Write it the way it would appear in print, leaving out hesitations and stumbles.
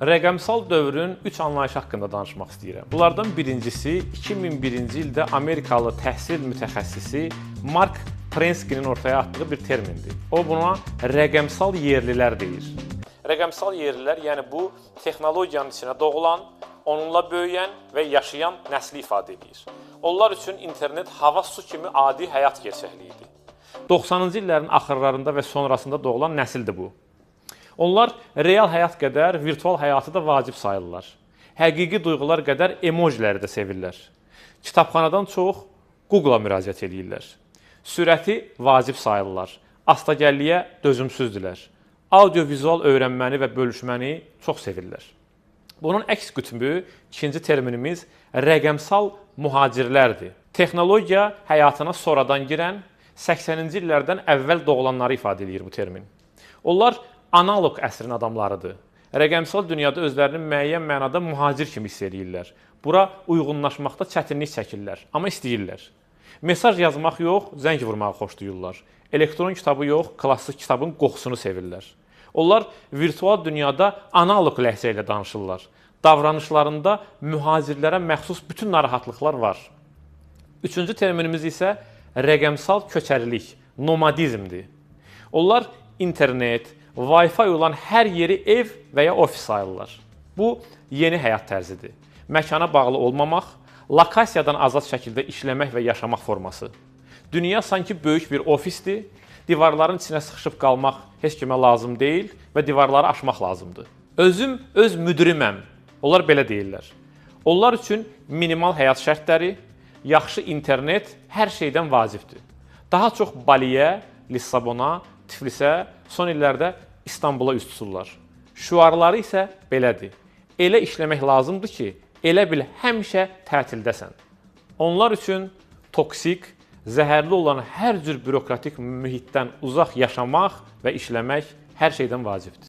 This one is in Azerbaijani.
Rəqəmsal dövrün 3 anlayışı haqqında danışmaq istəyirəm. Bunlardan birincisi 2001-ci ildə Amerikalı təhsil mütəxəssisi Mark Prenskinin ortaya atdığı bir termindir. O buna rəqəmsal yerlilər deyir. Rəqəmsal yerlilər, yəni bu texnologiyanın içinə doğulan, onunla böyüyən və yaşayan nəsli ifadə edir. Onlar üçün internet hava su kimi adi həyat gerçəkliyidir. 90-cı illərin axırlarında və sonrasında doğulan nəsildir bu. Onlar real həyat qədər virtual həyatı da vacib sayırlar. Həqiqi duyğular qədər emojiləri də sevirlər. Kitabxanadan çox Google-a müraciət eləyirlər. Sürəti vacib sayırlar. Astagəlliyə dözümsüzdürlər. Audiovizual öyrənməni və bölüşməni çox sevirlər. Bunun əks qütbü, ikinci terminimiz rəqəmsal mühacirlərdir. Texnologiya həyatına sonradan girən, 80-ci illərdən əvvəl doğulanları ifadə eləyir bu termin. Onlar analoq əsrin adamlarıdır. Rəqəmsal dünyada özlərini müəyyən mənada mühacir kimi hiss eləyirlər. Bura uyğunlaşmaqda çətinlik çəkirlər, amma istəyirlər. Mesaj yazmaq yox, zəng vurmağı xoşlayırlar. Elektron kitabı yox, klassik kitabın qoxusunu sevirlər. Onlar virtual dünyada analoq ləhcə ilə danışırlar. Davranışlarında mühacirlərə məxsus bütün narahatlıqlar var. Üçüncü terminimiz isə rəqəmsal köçərilik, nomadizmdir. Onlar internet, Wi-Fi olan hər yeri ev və ya ofis sayırlar. Bu yeni həyat tərzidir. Məkana bağlı olmamaq, lokasiyadan azad şəkildə işləmək və yaşamaq forması. Dünya sanki böyük bir ofisdir. Divarların içinə sıxışıb qalmaq heç kimə lazım deyil və divarları aşmaq lazımdır. Özüm öz müdiriməm. Onlar belə deyirlər. Onlar üçün minimal həyat şərtləri, yaxşı internet hər şeydən vacibdir. Daha çox Baliyə, Lissabona, Tiflisə, son illərdə İstanbula üz tuturlar. Şüarları isə belədir. Elə işləmək lazımdır ki, elə bil həmişə tətildəsən. Onlar üçün toksik, zəhərli olan hər cür bürokratik mühitdən uzaq yaşamaq və işləmək hər şeydən vacibdir.